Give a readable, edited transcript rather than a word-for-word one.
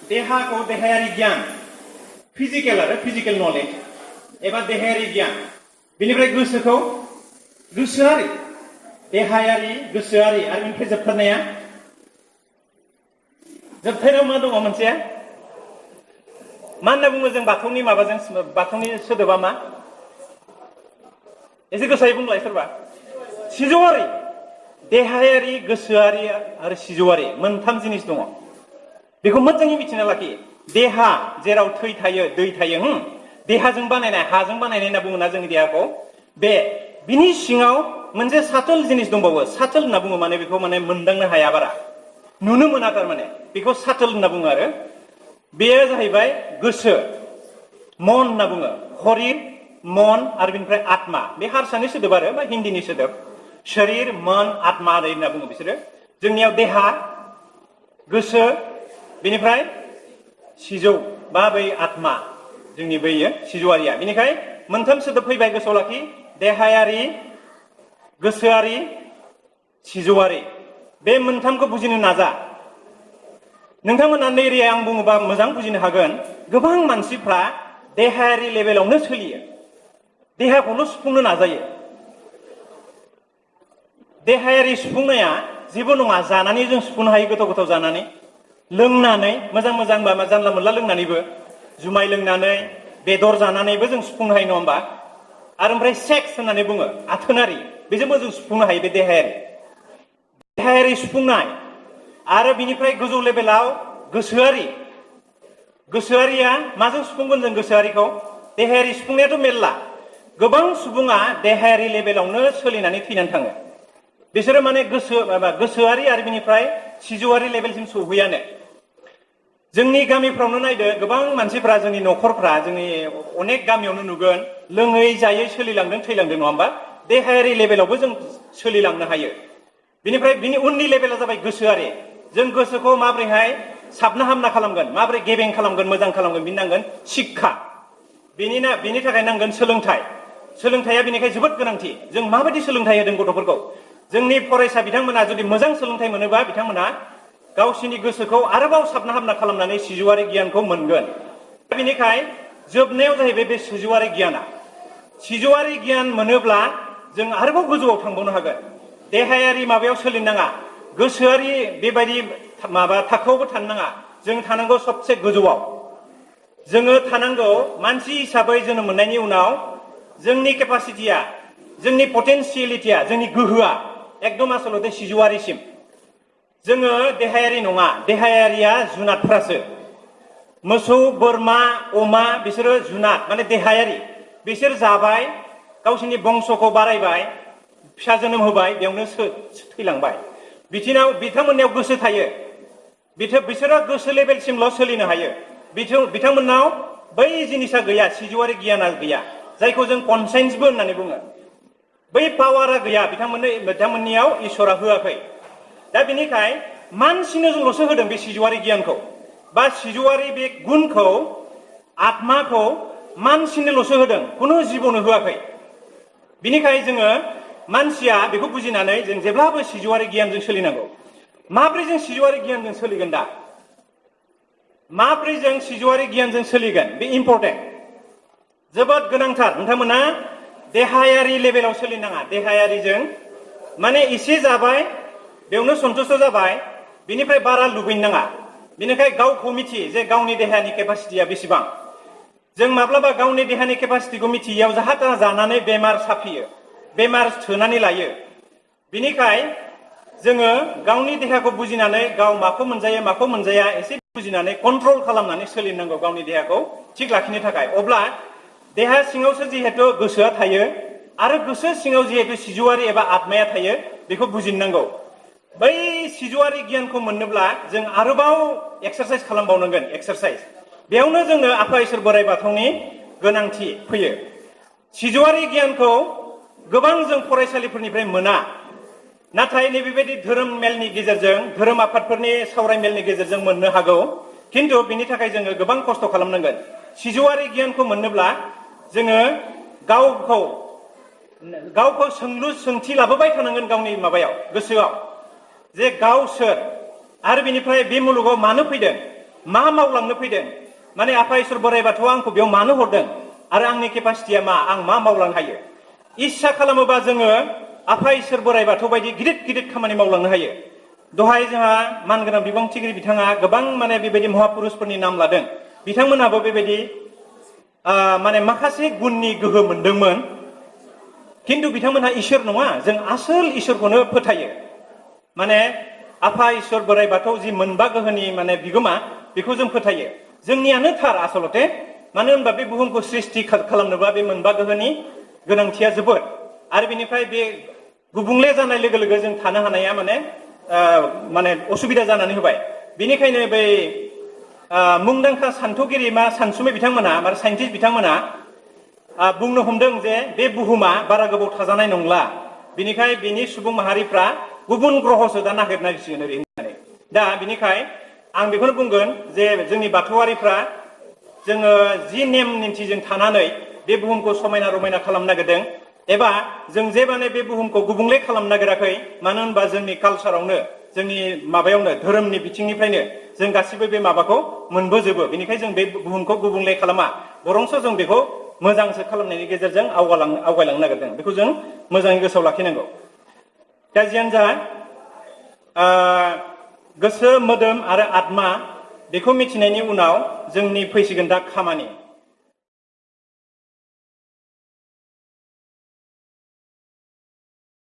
देहाखौ देहायारि गियान फिजिकेल आरो फिजिकेल नलेज एबा देहायारि गियान बेनिफ्राय गोसोखौ गोसोआरि देहायारि गोसोआरि आरो बेनिफ्राय जोबथारनाया जोबथारनायाव मा दङ मोनसे मा होनना बुङो जों बाथौनि माबाजों बाथौनि सोदोबा मा एसे गोसायै बुंलाय सोरबा सिजौआरि देहायारि गोसोआरि आरो सिजौआरि मोनथाम जिनिस दङ बेखौ मोजाङै मिथिना लाखि देहा जेराव थै थायो दै थायो देहाजों बानायनाय हाजों बानायनाय होनना बुङोना जोंनि देहाखौ बिनि सिङाव मोनसे साटल जिनिस दंबावो साटल होनना बुङो माने बेखौ माने मोनदांनो हाया बारा नुनो मोना थारमाने बेखौ साटल होनना बुङो आरो बेयो जाहैबाय गोसो मन होनना बुङो शरीर मन आरो बेनिफ्राय आत्मा बे हारसानि सोदोब आरो बा हिन्दीनि सोदोब शरीर मन आत्मा होनना बुङो बिसोरो जोंनियाव देहा गोसो बेनिफ्राय सिजौ बा बै आत्मा जोंनि बैयो सिजौआरिया बेनिखाय मोनथाम सोदोब फैबाय गोसोआव लाखि देहायारि गोसोआरि सिजौआरि बे मोनथामखौ बुजिनो नाजा नोंथांमोना नैरिया आं बुङोबा मोजां बुजिनो हागोन गोबां मानसिफ्रा देहायारि लेभेलावनो सोलियो देहाखौल' सुफुंनो नाजायो देहायारि सुफुंनाया जेबो नङा जानानै जों सुफुंनो हायो गोथाव गोथाव जानानै लोंनानै मोजां मोजां बा जानला मोनला लोंनानैबो जुमाय लोंनानै बेदर जानानैबो जों सुफुंनो हायो नङा होमबा आरो ओमफ्राय सेक्स होननानै बुङो आथोनारि बेजोंबो जों सुफुंनो हायो बे देहायारि सुफुंनाय आरो बिनिफ्राय गोजौ लेभेलाव गोसोआरिया माजों सुफुंगोन जों गोसोआरिखौ देहायारि सुफुंनायाथ' मेरला गोबां सुबुङा देहायारि लेभेलावनो सोलिनानै थैनानै थाङो बिसोरो माने गोसोआरि आरो बिनिफ्राय सिजौआरि लेभेलसिम सौहैयानो जोंनि गामिफ्रावनो नायदो गोबां मानसिफ्रा जोंनि न'खरफ्रा जोंनि अनेक गामियावनो नुगोन लोङै जायै सोलिलांदों थैलांदों नङा होमबा देहायारि लेभेलावबो जों सोलिलांनो हायो बिनिफ्राय बिनि उननि लेभेला जाबाय गोसोआरि जों गोसोखौ माबोरैहाय साबना हामना खालामगोन माबोरै गेबें खालामगोन मोजां खालामगोन बिनि नांगोन शिक्षा बिनि थाखाय नांगोन सोलोंथाइया बेनिखाय जोबोद गोनांथि जों माबायदि सोलोंथाइ होदों गथ'फोरखौ जोंनि फरायसा बिथांमोना जुदि मोजां सोलोंथाइ मोनोबा बिथांमोना गावसिनि गोसोखौ आरोबाव साबना हामना खालामनानै सिजौआरि गियानखौ मोनगोन बेनिखाय जोबनायाव जाहैबाय बे सिजौआरि गियान मोनोब्ला जों आरोबाव गोजौआव थांबावनो हागोन देहायारि माबायाव सोलिनाङा गोसोआरि बेबायदि माबा थाखोआवबो थानो नाङा जों थानांगौ सबसे गोजौआव जोङो थानांगौ मानसि हिसाबै जोनोम मोननायनि उनाव जोंनि केपासिटिया जोंनि पटेनसियेलिटिया जोंनि गोहोआ एकदम आसलते सिजौआरिसिम जोङो देहायारि नङा देहायारिया जुनादफ्रासो मोसौ बोरमा अमा बिसोरो जुनाद माने देहायारि बिसोर जाबाय गावसिनि बंस'खौ बारायबाय फिसा जोनोम होबाय बेयावनो थैलांबाय बिथांमोननियाव गोसो थायो बिसोरो गोसो लेभेलसिमल' सोलिनो हायो बिथांमोननाव बै जिनिसा गैया सिजौआरि गियाना गैया जायखौ जों कनसेन्सबो होननानै बुङो बै पावारा गैया बिथांमोननियाव इसोरा होआखै दा बेनिखाय मानसिनोल'सो होदों बे सिजौआरि गियानखौ बा सिजौआरि बे गुनखौ आत्माखौ मानसिनोल'सो होदों खुनु जिबनो होआखै बिनिखाय जोङो मानसिया बेखौ बुजिनानै जों जेब्लाबो सिजौआरि गियानजों सोलिनांगौ माब्रै जों सिजौआरि गियानजों सोलिगोन दा माब्रै जों सिजौआरि गियानजों सोलिगोन बे इम्पर्टेन्ट जोबोद गोनांथार नोंथांमोना देहायारि लेभेलाव सोलिनाङा देहायारिजों माने एसे जाबाय बेयावनो सन्थुष्ट जाबाय बिनिफ्राय बारा लुबैनो नाङा बिनिखाय गावखौ मिथि जे गावनि देहानि केपासिटिया बेसेबां जों माब्लाबा गावनि देहानि केपासिटिखौ मिथियैयाव जाहा थाहा जानानै बेमार साफियो बेमार सोनानै लायो बिनिखाय जोङो गावनि देहाखौ बुजिनानै गाव माखौ मोनजायो माखौ मोनजाया एसे बुजिनानै कन्ट्रल खालामनानै सोलिनांगौ गावनि देहाखौ थिग लाखिनो थाखाय अब्ला देहा सिङावसो जिहेतु गोसोआ थायो आरो गोसो सिङाव जिहेतु सिजौआरि एबा आत्माया थायो बेखौ बुजिनांगौ बै सिजौआरि गियानखौ मोननोब्ला जों आरोबाव एक्सारसाइज खालामबावनांगोन बेयावनो जोंनो आफा इसोर बोराइ बाथौनि गोनांथि फैयो सिजौआरि गियानखौ गोबां जों फरायसालिफोरनिफ्राय मोना नाथाय नैबेबायदि धोरोम मेलनि गेजेरजों धोरोम आफादफोरनि सावराय मेलनि गेजेरजों मोननो हागौ खिन्थु बिनि थाखाय जोङो गोबां खस्थ' खालामनांगोन सिजौआरि गियानखौ मोननोब्ला जोङो गावखौ सोंथि लाबोबाय थानांगोन गावनि गोसोआव जे गाव सोर आरो बिनिफ्राय बे मुलुगाव मानो फैदों मा मावलांनो फैदों माने आफा इसोर बोराइ बाथौआ आंखौ बेयाव मानो हरदों आरो आंनि केपासिटिया मा आं मा मावलांनो हायो इस्सा खालामोबा जोङो आफा इसोर बोराइ बाथौ बायदि गिदिर गिदिर खामानि मावलांनो हायो दहाय जोंहा मानगोनां बिबांथिगिरि बिथाङा गोबां माने बेबायदि महापुरुषफोरनि नाम लादों बिथांमोनहाबो बेबायदि माने माखासे गुननि गोहो मोनदोंमोन खिन्थु बिथांमोनहा इसोर नङा जों आसोल इसोरखौनो फोथायो माने आफा इसोर बोराइ बाथौ जि मोनबा गोहोनि माने बिगोमा बेखौ जों फोथायो जोंनियानो थार आसलते मानो होनबा बे बुहुमखौ सृष्टि खालामनोबा बे मोनबा गोहोनि गोनांथिया जोबोद आरो बेनिफ्राय बे गुबुंले जानाय लोगो लोगो जों थानो हानाया माने असुबिदा जानानै होबाय बेनिखायनो बै मुंदांखा सान्थौगिरि सानसुमै बिथांमोना साइन्टिस्ट बिथांमोना बुंनो हमदों जे बे बुहुमा बारा गोबाव थाजानाय नंला बिनिखाय बिनि सुबुं माहारिफ्रा गुबुन ग्रहसो दा नागिरनांसिगोन ओरै होननानै दा बिनिखाय आं बेखौनो बुंगोन जे जोंनि बाथौआरिफ्रा जोङो जि नेम निन्थिजों थानानै बे बुहुमखौ समायना रमायना खालामनो नागिरदों एबा जों जे माने बे बुहुमखौ गुबुंले खालामनो नागिराखै मानो होनबा जोंनि कालचारावनो जोंनि माबायावनो धोरोमनि बिथिंनिफ्रायनो जों गासिबो बे माबाखौ मोनबोजोबो बेनिखाय जों बे बुहुमखौ गुबुंले खालामा बरंसो जों बेखौ मोजांसो खालामनायनि गेजेरजों आवगायलांनो नागिरदों बेखौ जों मोजाङै गोसोआव लाखिनांगौ दा जियानो जा गोसो मोदोम आरो आत्मा बेखौ मिथिनायनि उनाव जोंनि फैसिगोन दा खामानि